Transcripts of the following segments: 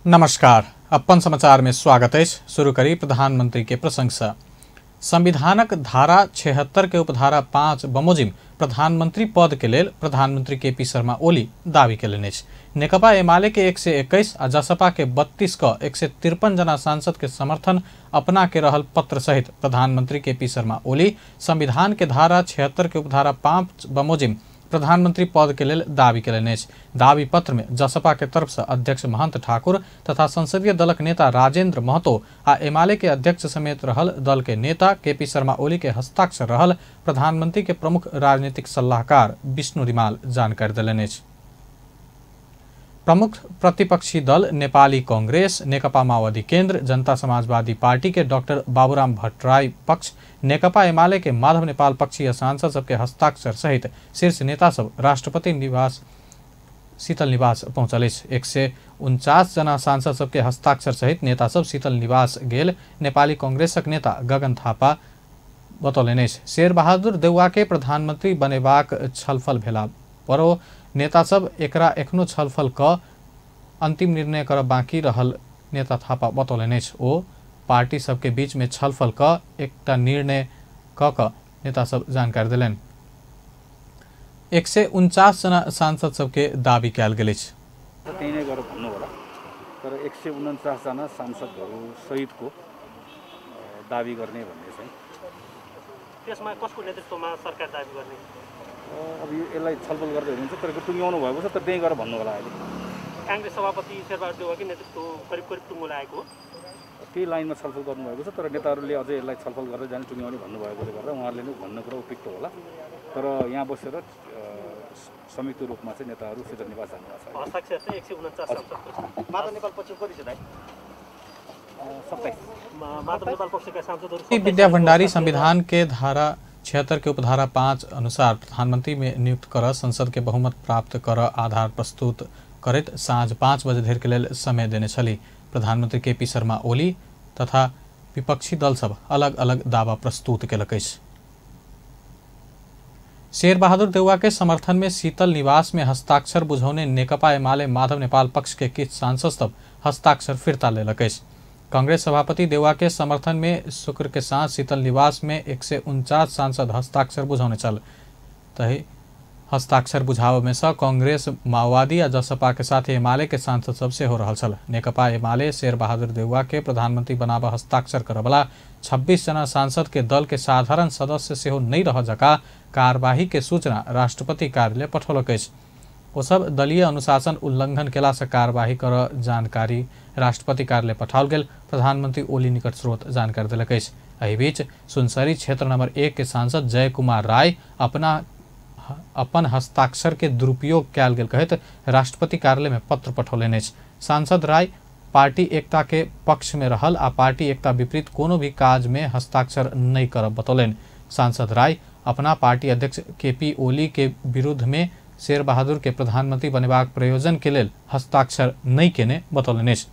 नमस्कार, अपन समाचार में स्वागत है। शुरू करी प्रधानमंत्री के प्रशंसा। संविधानक धारा 76 के उपधारा 5 बमोजिम प्रधानमंत्री पद के लेल प्रधानमंत्री के पी शर्मा ओली दावी केलनि अछि। नेकपा एमाले के 121 आ जसपा के 32 क 153 जना सांसद के समर्थन अपना के रहल पत्र सहित प्रधानमंत्री के पी शर्मा ओली संविधान के धारा 76 के उपधारा 5 बमोजिम प्रधानमंत्री पद के लेल दावी केलनि अछि। दावी पत्र में जसपा के तरफ से अध्यक्ष महंत ठाकुर तथा संसदीय दलक नेता राजेंद्र महतो आ एमाले के अध्यक्ष समेत रहल दल के नेता के पी शर्मा ओली के हस्ताक्षर रहल प्रधानमंत्री के प्रमुख राजनीतिक सलाहकार विष्णु रिमाल जानकारी देलनि अछि। प्रमुख प्रतिपक्षी दल नेपाली कांग्रेस, नेकपा माओवादी केंद्र, जनता समाजवादी पार्टी के डॉक्टर बाबूराम भट्टराई पक्ष, नेकपा एमाले के माधव नेपाल पक्षीय सांसद सबके हस्ताक्षर सहित शीर्ष नेता सब राष्ट्रपति निवास शीतल निवास पहुँचल अछि। 149 जना सांसद सबके हस्ताक्षर सहित नेता सब शीतल निवास गेल नेपाली कांग्रेसक नेता गगन थापा बतौलनि अछि। शेरबहादुर देउवा के प्रधानमंत्री बनेबाक छलफल भेला पर ओ नेता सब एकरा एखनो छलफल क अंतिम निर्णय करब बाकी रहल नेता थापा बतौलनि अछि। ओ पार्टी सबके बीच में छलफल क एकटा निर्णय क नेता सब जानकारी देलनि। 149 जना सांसद सबके दावी कयल गेल अछि। त्यही नै गरेर भन्नु होला, तर 149 जना सांसदहरू सहितको दावी गर्ने भन्ने चाहिँ त्यसमा कसको नेतृत्वमा सरकार दावी गर्ने? अब यो यसलाई छलफल गर्दै हुनुहुन्छ, तर टुङ्ग्याउनु भएको छ, तर त्यही गरेर भन्नु होला। अहिले काङ्ग्रेस सभापति शेरबहादुर देउवाकै नेतृत्व करिब करिब टुङ्गो लागेको हो, त्यही लाइनमा छलफल गर्नुभएको छ, तर नेताहरूले अझै यसलाई छलफल गरेर जाने टुङ्ग्याउने भन्नुभएकोले गर्दा उहाँहरूले नै भन्ने कुरा उपयुक्त होला। तर यहाँ बसेर संयुक्त रूपमा चाहिँ नेताहरू शीतल निवास जानुभएको छ। हस्ताक्षर चाहिँ 149 सांसदको छ। माधव नेपाल पक्षको कति छ दाइ? 27। माधव नेपाल पक्षका सांसदहरू। विद्या भण्डारी संविधान के धारा 76 के उपधारा 5 अनुसार प्रधानमंत्री में नियुक्त कर संसद के बहुमत प्राप्त कर आधार प्रस्तुत करैत साँझ 5 बजे धरि के लेल समय देने छली। प्रधानमंत्री के पी शर्मा ओली तथा विपक्षी दल सब अलग अलग दावा प्रस्तुत केलक अछि। शेरबहादुर देउवा के समर्थन में शीतल निवास में हस्ताक्षर बुझौने नेकपा एमाले माधव नेपाल पक्ष के किछु सांसद सब हस्ताक्षर फिर्ता लेलक अछि। कांग्रेस सभापति देउवा के समर्थन में शुक्र के साँझ शीतल निवास में 149 सांसद हस्ताक्षर बुझौने छल। तही हस्ताक्षर बुझाव में सँ कांग्रेस, माओवादी आ जसपा के साथ एमाले के सांसद सबसे हो रहल छल। नेकपा एमाले शेरबहादुर देउवा के प्रधानमंत्री बनाब हस्ताक्षर करबला 26 जना सांसद के दल के साधारण सदस्य सेहो नहि रह जका कार्यवाही के सूचना राष्ट्रपति कार्यालय पठौलक अछि। ओ सब दलीय अनुशासन उल्लंघन केला से कार्यवाही कर जानकारी राष्ट्रपति कार्यालय पठाओल गेल प्रधानमंत्री ओली निकट स्रोत जानकारी देलक अछि। एहि बीच सुनसरी क्षेत्र नंबर 1 के सांसद जय कुमार राय अपन हस्ताक्षर के दुरुपयोग कयल गेल कहैत राष्ट्रपति कार्यालय में पत्र पठौलनि अछि। सांसद राय पार्टी एकता के पक्ष में रहल आ पार्टी एकता विपरीत कोनो भी काज में हस्ताक्षर नहि करब बतौलनि। सांसद राय अपना पार्टी अध्यक्ष के पी ओली के विरुद्ध में शेरबहादुर के प्रधानमंत्री बनेबाक प्रयोजन के लेल हस्ताक्षर नहि केने बतौलनि अछि।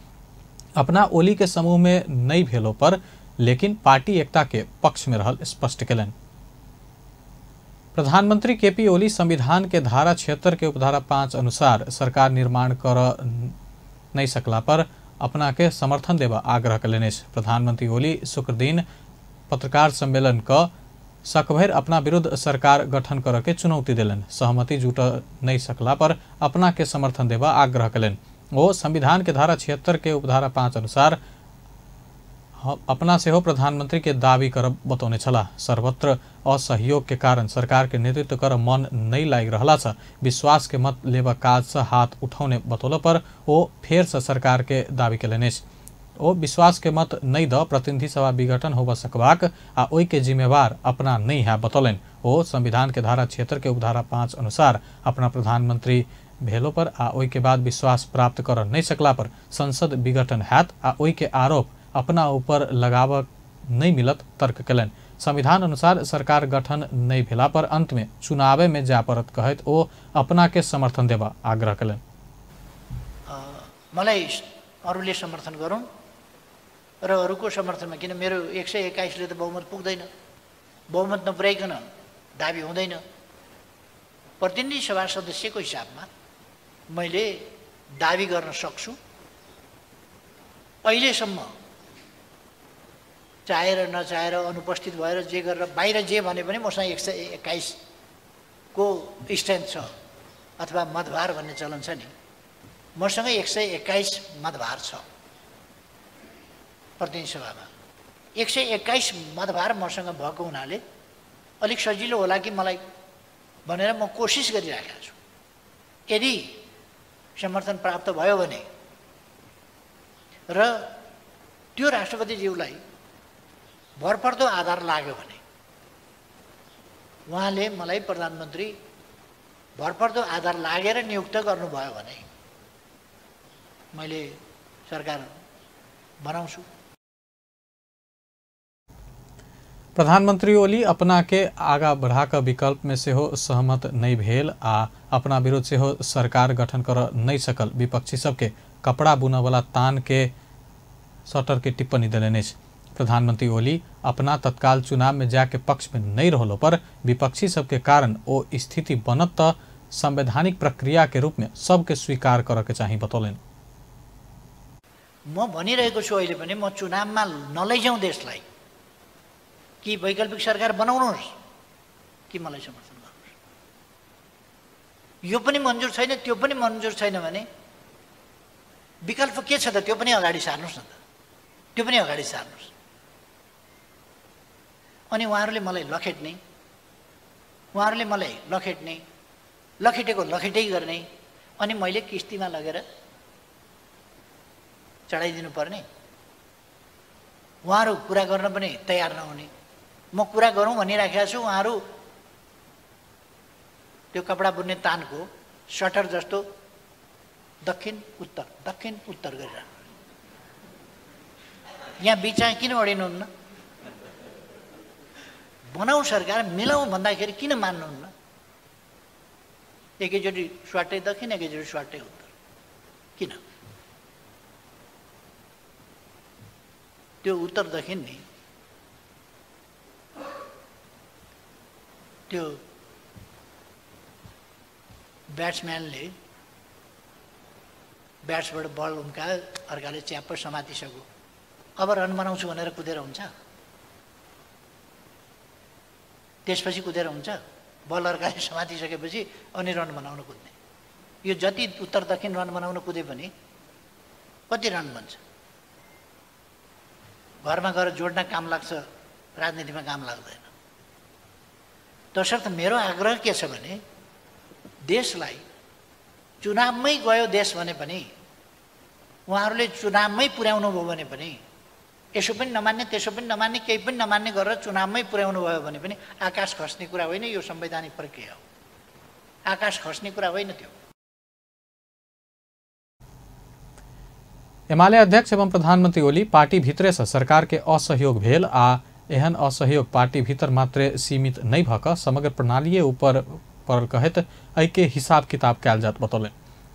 अपना ओली के समूह में नहि भेलो पर लेकिन पार्टी एकता के पक्ष में रहल स्पष्ट केलनि। प्रधानमंत्री के पी ओली संविधान के धारा 76 के उपधारा 5 अनुसार सरकार निर्माण कर नहीं सकला पर अपना के समर्थन देवा आग्रह केलनि अछि। प्रधानमंत्री ओली शुक्र दिन पत्रकार सम्मेलन क सकभरि अपना विरुद्ध सरकार गठन कर के चुनौती देलनि। सहमति जुट नहीं सकला पर अपना के समर्थन देवा आग्रह केलनि। ओ संविधान के धारा 76 के उपधारा 5 अनुसार अपना सेहो प्रधानमंत्री के दावी करब बतौने छलाह। सर्वत्र असहयोग के कारण सरकार के नेतृत्व कर मन नहीं लागि रहला से विश्वास के मत लेबा काज से हाथ उठौने बतौला पर ओ फेर से सरकार के दावी केलनि अछि। ओ विश्वास के मत नहीं the प्रतिनिधि सभा विघटन होबऽ सकबाक आ ओहि के जिम्मेवार अपना नहीं है बतौलनि। ओ संविधान के धारा 76 के उपधारा 5 अनुसार अपना प्रधानमंत्री भेलो पर आ ओहि के बाद विश्वास प्राप्त कर नहीं सकला पर संसद विघटन हैत आ ओहि के आरोप अपना ऊपर लगाव नहीं मिलत तर्क केलनि। संविधान अनुसार सरकार गठन नहीं भेला पर अंत में चुनावे में जाय पड़त कहैत ओ अपना के समर्थन देबा आग्रह केलनि। मलाई अरूले समर्थन गरौँ र अरूको समर्थनमा, किन मेरो 121ले त बहुमत पुग्दैन, बहुमत नपुर्याइकन दाबी हुँदैन। प्रतिनिधि सभा सदस्यको हिसाबमा मैले दाबी गर्न सक्छु। अहिलेसम्म चाहेर नचाहेर अनुपस्थित भएर जे गरेर बाहिर जे भने पनि मसँग 121 को स्ट्रेन्थ छ अथवा मतभार भन्ने चलन छ नि, मसँग 121 मतभार छ प्रतिनिधि सभामा। 121 मतभार मसँग भएको हुनाले अलिक सजिलो होला कि मलाई भनेर म कोसिस गरिरहेको छु। यदि समर्थन प्राप्त भयो भने र त्यो राष्ट्रपतिज्यूलाई भरपर्दो आधार लाग्यो भने उहाँले मलाई प्रधानमन्त्री भरपर्दो आधार लागेर नियुक्त गर्नुभयो भने मैले सरकार बनाउँछु। प्रधानमंत्री ओली अपना के आगा बढ़ाकर विकल्प में सेहो सहमत नहीं भेल आ अपना विरोध सेहो सरकार गठन कर नहीं सकल विपक्षी सबके कपड़ा बुनवाला तान के सटर के टिप्पणी देलनि अछि। प्रधानमंत्री ओली अपना तत्काल चुनाव में जाके पक्ष में नहीं रहलो पर विपक्षी सबके कारण ओ स्थिति बनत त संवैधानिक प्रक्रिया के रूप में सबके स्वीकार कर के चाही बतौलनि। म भनिरहेको छु अहिले पनि म चुनावमा नलैजाउँ देशलाई, कि वैकल्पिक सरकार बनाउनुहोस् कि मलाई समर्थन गर्नुहोस्। यो पनि मन्जुर छैन त्यो पनि मन्जुर छैन भने विकल्प के छ त? त्यो पनि अगाडि सार्नुहोस् न त, त्यो पनि अगाडि सार्नुहोस्। अनि उहाँहरूले मलाई लखेट्ने, उहाँहरूले मलाई लखेट्ने, लखेटेको लखेटै गर्ने, अनि मैले किस्तीमा लगेर चढाइदिनु पर्ने, उहाँहरू कुरा गर्न पनि तयार नहुने। म कुरा गरौँ भनिराखेको छु, उहाँहरू त्यो कपडा बुन्ने तानको सटर जस्तो दक्षिण उत्तर गरिराख्नु। यहाँ बिचमा किन अडिनुहुन्न? बनाऊ सरकार, मिलाउँ भन्दाखेरि किन मान्नुहुन्न? एकैचोटि स्वाटै दक्षिण, एकैचोटि स्वाटै उत्तर, किन? त्यो उत्तर दक्षिण नि, त्यो ब्याट्सम्यानले ब्याट्सबाट बल उम्कायो, अर्काले च्याप्प समातिसक्यो, अब रन बनाउँछु भनेर कुदेर हुन्छ? त्यसपछि कुदेर हुन्छ? बल अर्काले समातिसकेपछि अनि रन बनाउन कुद्ने। यो जति उत्तर दक्षिण रन बनाउन कुदे पनि कति रन बन्छ? घरमा गएर जोड्न काम लाग्छ, राजनीतिमा काम लाग्दैन। तसर्थ मेरो आग्रह के छ भने देशलाई चुनावमै गयो देश भने पनि, उहाँहरूले चुनावमै पुर्याउनु भयो भने पनि, यसो पनि नमान्ने त्यसो पनि नमान्ने केही पनि नमान्ने गरेर चुनावमै पुर्याउनु भयो भने पनि आकाश खस्ने कुरा होइन। यो संवैधानिक प्रक्रिया हो, आकाश खस्ने कुरा होइन त्यो। एमाले अध्यक्ष एवं प्रधानमंत्री ओली पार्टी भित्रे से सरकार के असहयोग भेल आ एहन असहयोग पार्टी भीतर मात्र सीमित नहीं भक समग्र प्रणालीय ऊपर पड़ल कहत एहि के हिसाब किताब कयल जात बतौलनि।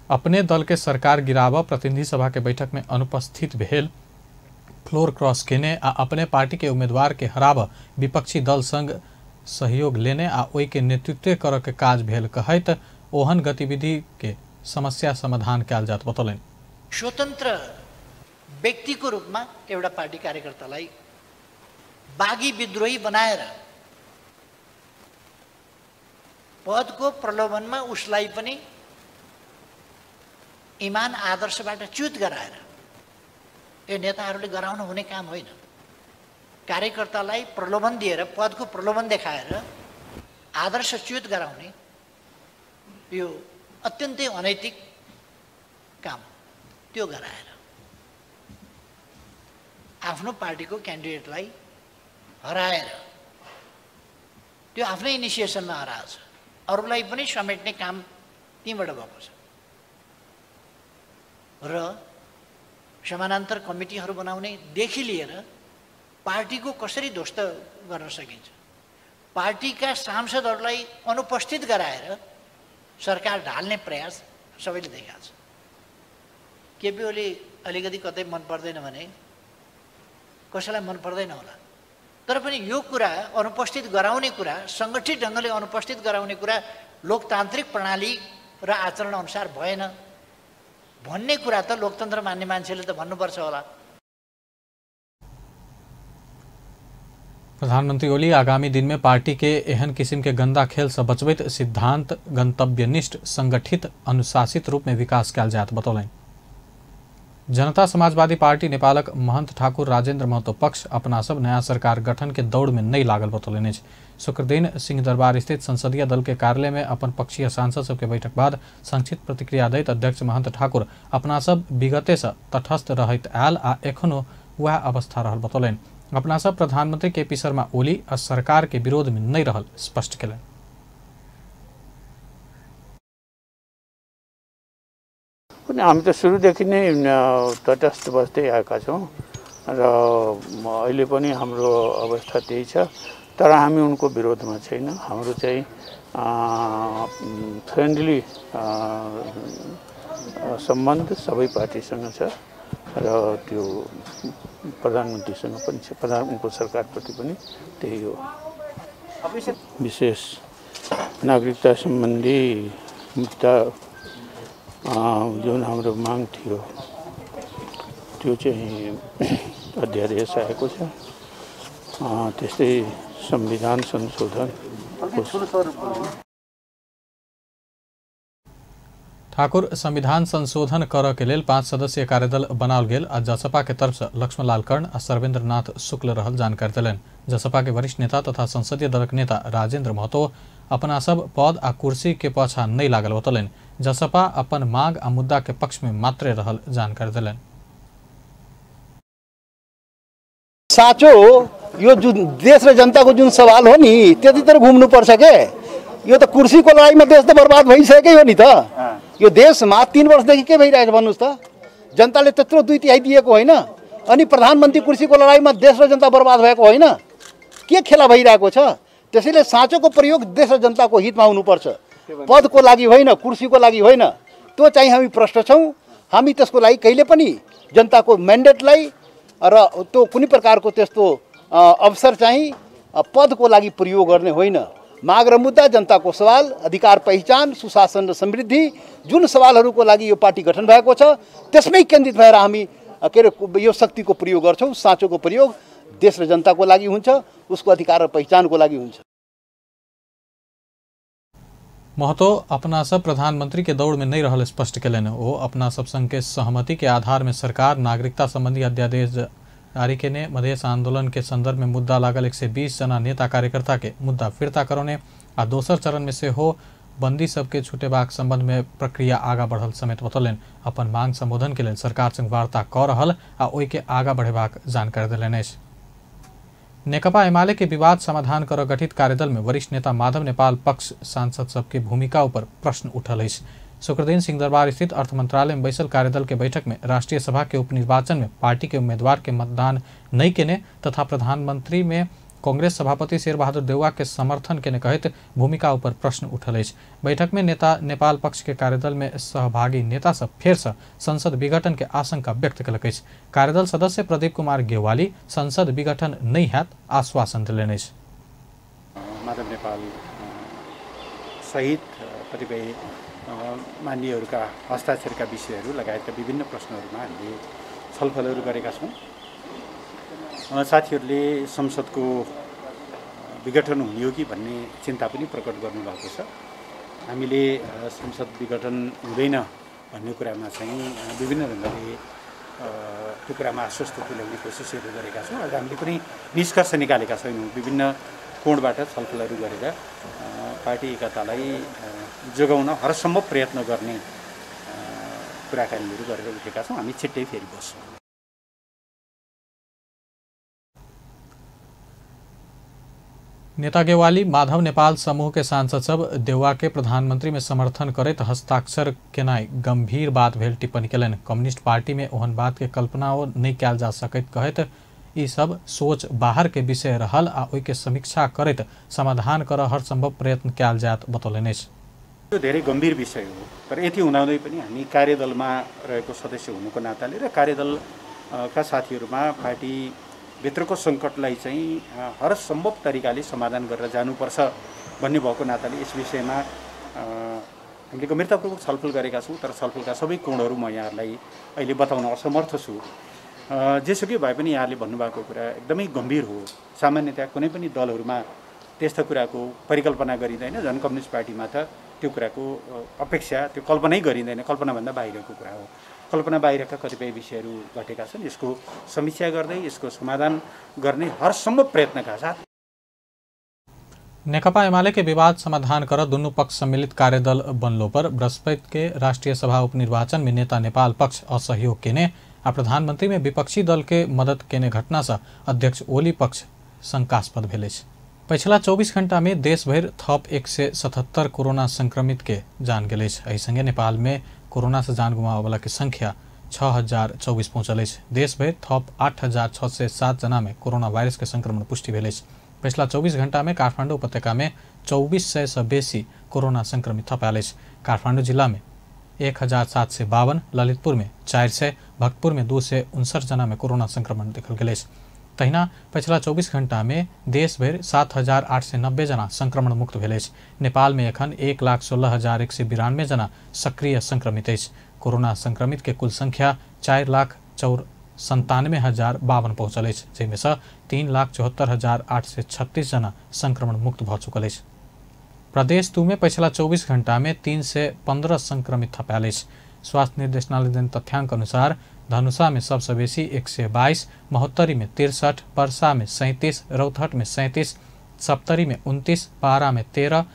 अपने दल के सरकार गिराब प्रतिनिधि सभा के बैठक में अनुपस्थित भेल फ्लोर क्रॉस केने आ अपने पार्टी के उम्मीदवार के हराब विपक्षी दल संग सहयोग लेने आ ओहि के नेतृत्व कर के काज भेल कहत ओहन गतिविधि के समस्या समाधान कयल जात बतौलनि। स्वतन्त्र व्यक्तिको रूपमा एउटा पार्टी कार्यकर्तालाई बागी विद्रोही बनाएर पदको प्रलोभनमा उसलाई पनि इमान आदर्शबाट च्युत गराएर, यो नेताहरूले गराउनु हुने काम होइन। कार्यकर्तालाई प्रलोभन दिएर पदको प्रलोभन देखाएर आदर्श च्युत गराउने यो अत्यन्तै अनैतिक काम हो। त्यो गराएर आफ्नो पार्टीको क्यान्डिडेटलाई हराएर, त्यो आफ्नै इनिसिएसनमा हराएको छ, अरूलाई पनि समेट्ने काम त्यहीँबाट भएको छ। र समानान्तर कमिटीहरू बनाउनेदेखि लिएर पार्टीको कसरी ध्वस्त गर्न सकिन्छ, पार्टीका सांसदहरूलाई अनुपस्थित गराएर सरकार ढाल्ने प्रयास सबैले देखाएको छ। केपी ओली अलिकति कतै मन पर्दैन भने कसैलाई मन पर्दैन होला, तर पनि यो कुरा अनुपस्थित गराउने कुरा, सङ्गठित ढङ्गले अनुपस्थित गराउने कुरा लोकतान्त्रिक प्रणाली र आचरण अनुसार भएन भन्ने कुरा त लोकतन्त्र मान्ने मान्छेले त भन्नुपर्छ होला। प्रधानमंत्री ओली आगामी दिन में पार्टी के एहन किस्म के गंदा खेल से बचबैत सिद्धांत गंतव्यनिष्ठ संगठित अनुशासित रूप में विकास कयल जायत बतौलनि। जनता समाजवादी पार्टी नेपालक महंत ठाकुर राजेंद्र महतो पक्ष अपना सब नया सरकार गठन के दौड़ में नहीं लागल बतौलनि अछि। शुक्रदिन सिंहदरबार स्थित संसदीय दल के कार्यालय में अपन पक्षीय सांसद सबके बैठक बाद संक्षिप्त प्रतिक्रिया दैत अध्यक्ष महंत ठाकुर अपना सब विगते से तटस्थ रहैत आयल आ एखनो वएह अवस्था रहल बतौलनि। अपना सब प्रधानमंत्री के पी शर्मा ओली आ सरकार के विरोध में नहीं रहल स्पष्ट केलनि। हामी त सुरुदेखि नै तटस्थ बस्दै आएका छौँ र अहिले पनि हाम्रो अवस्था त्यही छ, तर हामी उनको विरोधमा छैन। हाम्रो चाहिँ फ्रेन्डली सम्बन्ध सबै पार्टीसँग छ र त्यो प्रधानमन्त्रीसँग पनि छ, उनको सरकारप्रति पनि त्यही हो। विशेष नागरिकता सम्बन्धी मुद्दा जुन हाम्रो माग थियो त्यो चाहिँ अध्यादेश आएको छ। त्यस्तै संविधान संशोधन। ठाकुर संविधान संशोधन करऽ के लेल 5 सदस्यीय कार्यदल बनाओल गेल आ जसपा के तरफ से लक्ष्मणलाल कर्ण आ सर्वेंद्र नाथ शुक्ल रहल जानकारी देलनि। जसपा के वरिष्ठ नेता तथा संसदीय दलक नेता राजेंद्र महतो अपना सब पद आ कुर्सी के पाछा नहीं लागल बतौलनि। जसपा अपन मांग आ मुद्दा के पक्ष में मात्रे रहल जानकारी देलनि। साँचो यो जुन देश र जनताको जुन सवाल हो नि त्यतितिर घुम्नुपर्छ के। यो त कुर्सीको लडाइँमा देश त बर्बाद भइसकेकै हो नि त। यो देशमा 3 वर्षदेखि के भइरहेछ भन्नुहोस् त? जनताले त्यत्रो 2/3 दिएको होइन, अनि प्रधानमन्त्री कुर्सीको लडाइँमा देश र जनता बर्बाद भएको होइन? के खेला भइरहेको छ? त्यसैले साँचोको प्रयोग देश र जनताको हितमा हुनुपर्छ, पदको लागि होइन, कुर्सीको लागि होइन। त्यो चाहिँ हामी प्रश्न छौँ। हामी त्यसको लागि कहिले पनि जनताको म्यान्डेटलाई र त्यो कुनै प्रकारको त्यस्तो अवसर चाहिँ पदको लागि प्रयोग गर्ने होइन। माग र मुद्दा, जनताको सवाल, अधिकार पहिचान, सुशासन र समृद्धि, जुन सवालहरूको लागि यो पार्टी गठन भएको छ त्यसमै केन्द्रित भएर हामी के अरे यो शक्तिको प्रयोग गर्छौँ। साँचोको प्रयोग देश र जनताको लागि हुन्छ, उसको अधिकार र पहिचानको लागि हुन्छ। महतो अपना सब प्रधानमंत्री के दौड़ में नहीं रहल स्पष्ट केलनि। ओ अपना सब संघ के सहमति के आधार में सरकार नागरिकता संबंधी अध्यादेश जारी केने, मधेश आंदोलन के संदर्भ में मुद्दा लागल 120 जना नेता कार्यकर्ता के मुद्दा फिर्ता करौने आ दोसर चरण में सेहो बंदी सबके छुटेबाक संबंध में प्रक्रिया आगा बढ़ल समेत बतौलनि। अपन मांग संबोधन के लेल सरकार संग वार्ता कऽ रहल आ ओहि के आगा बढ़ेबाक जानकारी देलनि अछि। नेकपा एमाले के विवाद समाधान कर गठित कार्यदल में वरिष्ठ नेता माधव नेपाल पक्ष सांसद सबके भूमिका ऊपर प्रश्न उठल अछि। शुक्रदिन सिंहदरबार स्थित अर्थ मंत्रालय में बैसल कार्यदल के बैठक में राष्ट्रीय सभा के उपनिर्वाचन में पार्टी के उम्मीदवार के मतदान नहीं केने तथा प्रधानमंत्री में कांग्रेस सभापति शेरबहादुर देउवा के समर्थन केने कहैत भूमिका ऊपर प्रश्न उठल अछि। बैठक में नेता नेपाल पक्ष के कार्यदल में सहभागी नेता सब फेर से संसद विघटन के आशंका व्यक्त केलक अछि। कार्यदल सदस्य प्रदीप कुमार गेवाली संसद विघटन नहीं हैत आश्वासन देलनि अछि। माधव नेपाल सहित कतिपय मान्यहरूका हस्ताक्षरका विषयहरू लगायतका विभिन्न प्रश्नहरूमा हामीले छलफलहरू गरेका छौँ। साथीहरूले संसदको विघटन हुने हो कि भन्ने चिन्ता पनि प्रकट गर्नुभएको छ। हामीले संसद विघटन हुँदैन भन्ने कुरामा चाहिँ विभिन्न ढङ्गले त्यो कुरामा आश्वस्त तुल्याउने कोसिसहरू गरेका छौँ। आज हामीले पनि निष्कर्ष निकालेका छैनौँ। विभिन्न कोणबाट छलफलहरू गरेर पार्टी एकतालाई जोगाउन हरसम्भव प्रयत्न गर्ने कुराकानीहरू गरेर उठेका छौँ। हामी छिट्टै फेरि बस्छौँ। नेता गेवाली माधव नेपाल समूह के सांसद सब देउवा के प्रधानमंत्री में समर्थन करैत हस्ताक्षर केनाइ गंभीर बात भेल टिप्पणी केलनि। कम्युनिस्ट पार्टी में ओहन बात के कल्पना नहीं कयल जा सकैत कहैत ई सब सोच बाहर के विषय रहल आ ओहि के समीक्षा करैत समाधान कर हर संभव प्रयत्न कयल जायत बतौलनि अछि। यो धेरै गम्भीर विषय हो, तर यति हुँदाहुँदै पनि हामी कार्यदलमा रहेको सदस्य हुनुको नाताले र कार्यदलका साथीहरूमा पार्टी भित्रको सङ्कटलाई चाहिँ हर सम्भव तरिकाले समाधान गरेर जानुपर्छ भन्ने भएको नाताले यस विषयमा हामीले गम्भीरतापूर्वक छलफल गरेका छौँ। तर छलफलका सबै कोणहरू म यहाँहरूलाई अहिले बताउन असमर्थ छु। जेसुकै भए पनि यहाँले भन्नुभएको कुरा एकदमै गम्भीर हो। सामान्यतया कुनै पनि दलहरूमा त्यस्ता कुराको परिकल्पना गरिँदैन। झन् कम्युनिस्ट पार्टीमा त त्यो कुराको अपेक्षा, त्यो कल्पनै गरिँदैन, कल्पनाभन्दा बाहिरको कुरा हो। कल्पना बाहिरका कतिपय विषयहरू घटेका छन्। यसको समीक्षा गर्दै यसको समाधान गर्ने हरसम्भव प्रयत्नका साथ नेकपा एमाले के विवाद समाधान कर दुनू पक्ष सम्मिलित कार्यदल बनलो पर बृहस्पति के राष्ट्रिय सभा उपनिर्वाचन में नेता नेपाल पक्ष असहयोग केने आ प्रधानमंत्री में विपक्षी दल के मदद केने घटना से अध्यक्ष ओली पक्ष शंकास्पद भेल अछि। पछिला 24 घंटा में देशभरि थप 177 कोरोना संक्रमित के जान गेल अछि। एहि संगे नेपाल में कोरोना से जान गुमाबय के संख्या 6024 पहुंचल अछि। देशभरि थप 8607 जना में कोरोना वायरस के संक्रमण पुष्टि भेल अछि। पछिला 24 घंटा में काठमाडौँ उपत्यका में 2400 से बेसी कोरोना संक्रमित थप आयल अछि। काठमाडौँ जिला में 1752, ललितपुर में 400, भक्तपुर में 259 जना में कोरोना संक्रमण देखल गेल अछि। तहिना पछिला 24 घंटा में देशभरि 7890 जना संक्रमण मुक्त भेल अछि। नेपाल में एखन 1,16,192 जना सक्रिय संक्रमित अछि। कोरोना संक्रमित के कुल संख्या 4,97,052 पहुँचल अछि, जाहिमे सँ 3,74,836 जना संक्रमण मुक्त भऽ चुकल अछि। प्रदेश 2 में पछिला 24 घंटा में 315 संक्रमित थप आयल अछि। स्वास्थ्य निर्देशनालय देने तथ्यांक अनुसार धनुषा में सबसँ बेसी 122, महोत्तरी में 63, परसा में 37, रौतहट में 37, सप्तरी में 29, बारा में 13,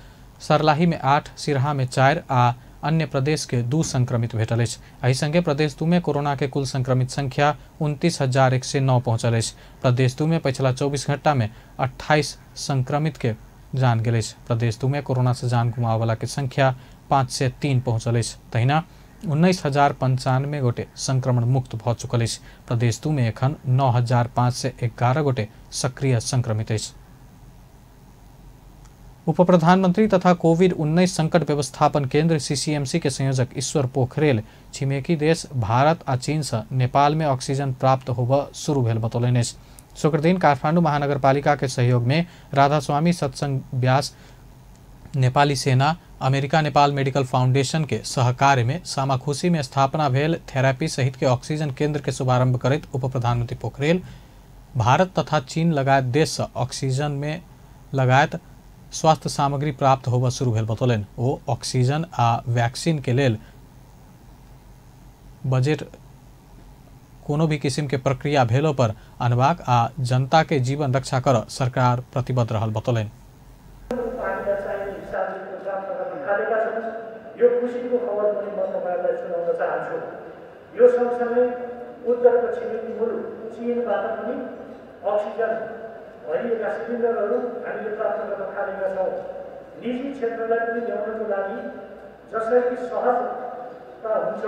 सरलाही में 8, सिरहा में 4 आ अन्य प्रदेश के 2 संक्रमित भेटल अछि। एहि संगे प्रदेश 2 में कोरोना के कुल संक्रमित संख्या 29,109 पहुँचल अछि। प्रदेश 2 में पछिला 24 घंटा में 28 संक्रमित के जान गेल अछि। प्रदेश 2 में कोरोना से जान गुमाबय के संख्या 503 पहुँचल अछि। तहिना 19,095 गोटे संक्रमण मुक्त भऽ चुकल अछि। प्रदेश 2 में एखन 9,511 गोटे सक्रिय संक्रमित अछि। उप प्रधानमंत्री तथा कोविड-19 संकट व्यवस्थापन केंद्र सीसीएमसी के संयोजक ईश्वर पोखरेल छिमेकी देश भारत आ चीन से नेपाल में ऑक्सीजन प्राप्त होबय शुरू भेल बतौलनि अछि। शुक्रदिन काठमांडू महानगरपालिका के सहयोग में राधास्वामी सत्संग व्यास, नेपाली सेना, अमेरिका नेपाल मेडिकल फाउंडेशन के सहकार्य में सामाखुशी में स्थापना भेल थेरेपी सहित के ऑक्सीजन केंद्र के शुभारंभ करैत उप प्रधानमंत्री पोखरेल भारत तथा चीन लगायत देश से ऑक्सीजन में लगायत स्वास्थ्य सामग्री प्राप्त होबय शुरू भेल बतौलनि। ओ ऑक्सीजन आ वैक्सीन के लेल बजट कोनो भी किस्म के प्रक्रिया भेलो पर अनबाक आ जनता के जीवन रक्षा कर सरकार प्रतिबद्ध रहल बतौलनि। यो खुसीको खबर पनि म तपाईहरुलाई सुनाउन चाहन्छु। यो सँगसँगै उत्तरको छिमेकी मुलुक चीनबाट पनि अक्सिजन भरिएका सिलिन्डरहरू हामीले प्राप्त गर्न थालेका छौँ। निजी क्षेत्रलाई पनि ल्याउनको लागि जसरी सहजता हुन्छ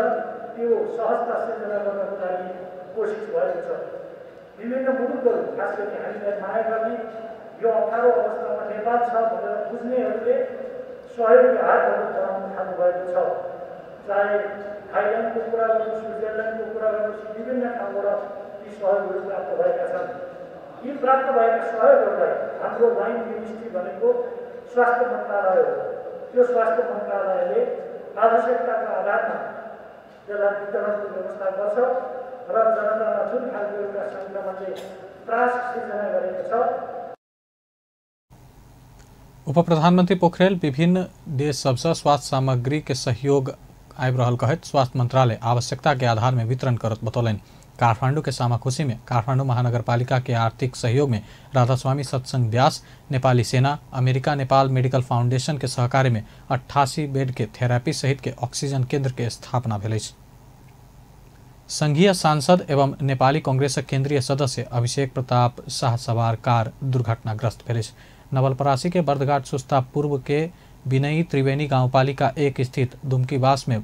त्यो सहजता सिर्जना गर्नको लागि कोसिस भएको छ। विभिन्न मुलुकहरू खास गरी हामीलाई माया गर्ने यो अप्ठ्यारो अवस्थामा नेपाल छ भनेर बुझ्नेहरूले सहयोगको हातहरू बढाउन थाल्नु भएको छ। चाहे थाइल्यान्डको कुरा गर्नुहोस्, स्विजरल्यान्डको कुरा गर्नुहोस्, विभिन्न ठाउँबाट ती सहयोगहरू प्राप्त भएका छन्। यी प्राप्त भएका सहयोगहरूलाई हाम्रो लाइन मिनिस्ट्री भनेको स्वास्थ्य मन्त्रालय हो। त्यो स्वास्थ्य मन्त्रालयले आवश्यकताको आधारमा त्यसलाई वितरणको व्यवस्था गर्छ र जनतामा जुन खालको एउटा सङ्क्रमणले त्रास सिर्जना गरेको छ। उप प्रधानमंत्री पोखरेल विभिन्न देश सबसँ स्वास्थ्य सामग्री के सहयोग आबि रहल कहैत स्वास्थ्य मंत्रालय आवश्यकता के आधार में वितरण करत बतौलनि। काठमांडू के सामाखुशी में काठमांडू महानगरपालिका के आर्थिक सहयोग में राधास्वामी सत्संग व्यास, नेपाली सेना, अमेरिका नेपाल मेडिकल फाउंडेशन के सहकार्य में 88 बेड के थेरेपी सहित के ऑक्सीजन केंद्र के स्थापना भेल अछि। संघीय सांसद एवं नेपाली कांग्रेस केंद्रीय सदस्य अभिषेक प्रताप शाह सवार कार दुर्घटनाग्रस्त भेल अछि। नवलपरासी के बर्दघाट सुस्ता पूर्व के विनयी त्रिवेणी गांवपालिका 1 स्थित दुमकीवास में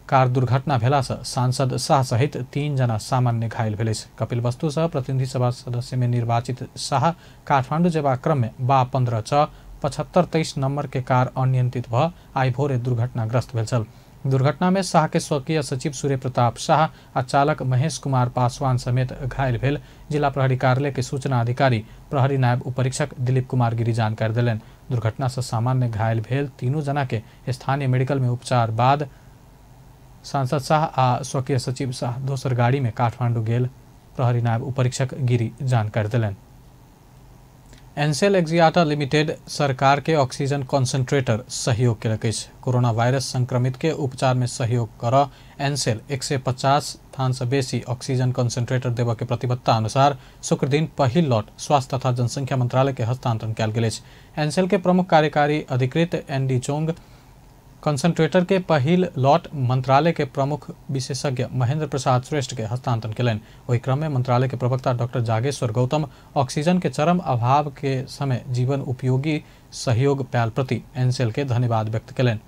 कार दुर्घटना भेला से सांसद शाह सहित 3 जना सामान्य घायल भेल अछि। कपिलवस्तु से प्रतिनिधि सभा सदस्य में निर्वाचित शाह काठमांडू जेबाक क्रम में बा 15 6 75 23 नंबर के कार अनियंत्रित भ आइ भोरे दुर्घटनाग्रस्त भेल छल। दुर्घटना में शाह के स्वकीय सचिव सूर्य प्रताप शाह आ चालक महेश कुमार पासवान समेत घायल भेल जिला प्रहरी कार्यालय के सूचना अधिकारी प्रहरी नायब उपरीक्षक दिलीप कुमार गिरी जानकारी देलनि। दुर्घटना से सामान्य घायल भेल तीनों जना के स्थानीय मेडिकल में उपचार बाद सांसद शाह आ स्वकीय सचिव शाह दोसर गाड़ी में काठमांडू गेल प्रहरी नायब उपरीक्षक गिरी जानकारी देलनि। एनसेल एक्जियाटा लिमिटेड सरकार के ऑक्सीजन कॉन्सेंट्रेटर सहयोग केलक अछि। कोरोना वायरस संक्रमित के उपचार में सहयोग कर एनसेल 150 थान से बेसी ऑक्सीजन कॉन्सेंट्रेटर देबय के प्रतिबद्धता अनुसार शुक्रदिन पहिल लॉट स्वास्थ्य तथा जनसंख्या मंत्रालय के हस्तांतरण कयल गेल अछि। एनसेल के प्रमुख कार्यकारी अधिकृत एनडी चोंग कंसंट्रेटर के पहिल लॉट मंत्रालय के प्रमुख विशेषज्ञ महेंद्र प्रसाद श्रेष्ठ के हस्तांतरण केलनि। ओहि क्रम में मंत्रालय के प्रवक्ता डॉक्टर जागेश्वर गौतम ऑक्सीजन के चरम अभाव के समय जीवन उपयोगी सहयोग पायल प्रति एनसेल के धन्यवाद व्यक्त केलनि।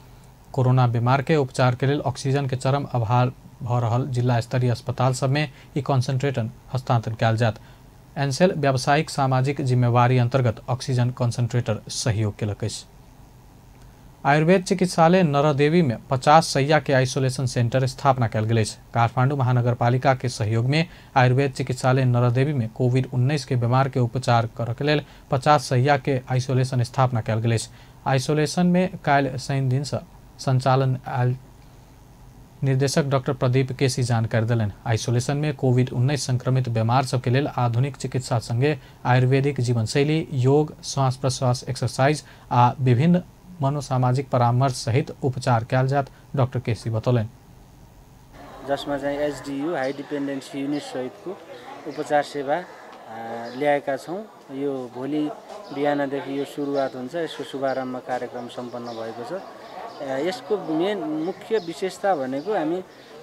कोरोना बीमार के उपचार के लेल ऑक्सीजन के चरम अभाव भऽ रहल जिला स्तरीय अस्पताल सब में ई कॉन्सेंट्रेटर हस्तांतरण कयल जायत। एनसेल व्यावसायिक सामाजिक जिम्मेवारी अंतर्गत ऑक्सीजन कॉन्सेंट्रेटर सहयोग केलक अछि। आयुर्वेद चिकित्सालय नरदेवी में 50 शैया के आइसोलेशन सेंटर स्थापना कयल गेल अछि। काठमांडू महानगरपालिका के सहयोग में आयुर्वेद चिकित्सालय नरदेवी में कोविड-19 के बीमार के उपचार करऽ के लेल 50 शैया के आइसोलेशन स्थापना कयल गेल अछि। आइसोलेशन में काल्हि शनि दिन से संचालन आयल निर्देशक डॉक्टर प्रदीप केसी जानकारी देलनि। आइसोलेशन में कोविड-19 संक्रमित बीमार सबके लेल आधुनिक चिकित्सा संगे आयुर्वेदिक जीवनशैली, योग, श्वास प्रश्वास एक्सरसाइज आ विभिन्न मनोसामाजिक परामर्श सहित उपचार कयल जायत डॉक्टर केसी बतौलनि। जसमा चाहिँ एचडीयू हाई डिपेन्डेन्सी युनिट सहितको उपचार सेवा ल्याएका छौँ। यो भोलि बिहानदेखि यो सुरुवात हुन्छ। यसको शुभारम्भ कार्यक्रम सम्पन्न भएको छ। यसको मेन मुख्य विशेषता भनेको हामी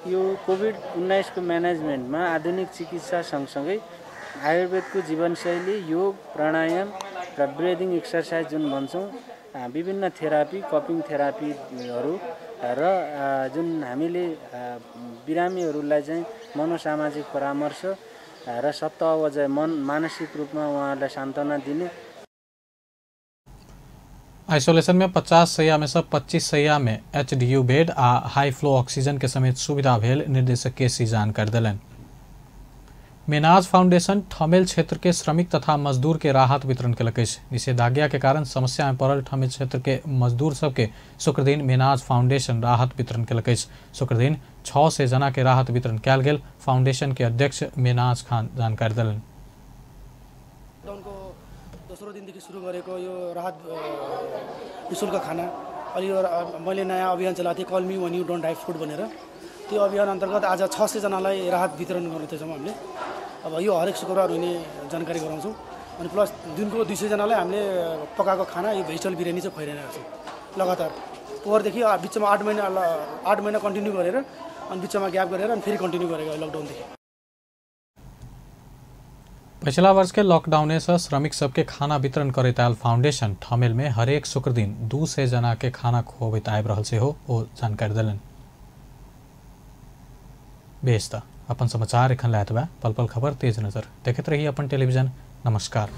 यो कोभिड-19 को म्यानेजमेन्टमा आधुनिक चिकित्सा सँगसँगै आयुर्वेदको जीवनशैली, योग, प्राणायाम र ब्रिदिङ एक्सर्साइज जुन भन्छौँ, विभिन्न थेरापी, कपिङ थेरापीहरू र जुन हामीले बिरामीहरूलाई चाहिँ मनोसामाजिक परामर्श र सत्तावजय मन मानसिक रूपमा उहाँहरूलाई सान्त्वना दिने। आइसोलेशन में 50 शैया में से 25 शैया में एचडीयू बेड आ हाई फ्लो ऑक्सीजन के समेत सुविधा भेल निर्देशक केसी जानकारी देलनि। मेनाज फाउंडेशन ठमेल क्षेत्र के श्रमिक तथा मजदूर के राहत वितरण केलक अछि। निषेधाज्ञा के कारण समस्या में पड़ल ठमेल क्षेत्र के मजदूर सबके शुक्रदिन मेनाज फाउंडेशन राहत वितरण केलक अछि। शुक्रदिन 600 जना के राहत वितरण कयल गेल फाउंडेशन के अध्यक्ष मेनाज खान जानकारी देलनि। दोस्रो दिनदेखि सुरु गरेको यो राहत निःशुल्क खाना अनि यो मैले नयाँ अभियान चलाएको थिएँ, call me when you don't have food भनेर। त्यो अभियान अन्तर्गत आज 600 जनालाई राहत वितरण गर्दैछौँ हामीले। अब यो हरेक शुक्रबार हुने जानकारी गराउँछौँ अनि प्लस दिनको 200 जनालाई हामीले पकाएको खाना यो भेजिटेबल बिरयानी चाहिँ खुवाइरहेको छौँ लगातार। पोहोरदेखि बिचमा 8 महिना कन्टिन्यू गरेर अनि बिचमा ग्याप गरेर अनि फेरि कन्टिन्यू गरेको लकडाउनदेखि। पिछला वर्ष के लॉकडाउन से श्रमिक सबके खाना वितरण करैत आयल फाउंडेशन ठमेल में हरेक शुक्र दिन 200 जना के खाना खुअबैत आबि रहल सेहो ओ जानकारी देलनि। बेस त अपन समाचार एखन लए एतबे। पल पल खबर तेज नजर देखैत रही अपन टेलीविजन। नमस्कार।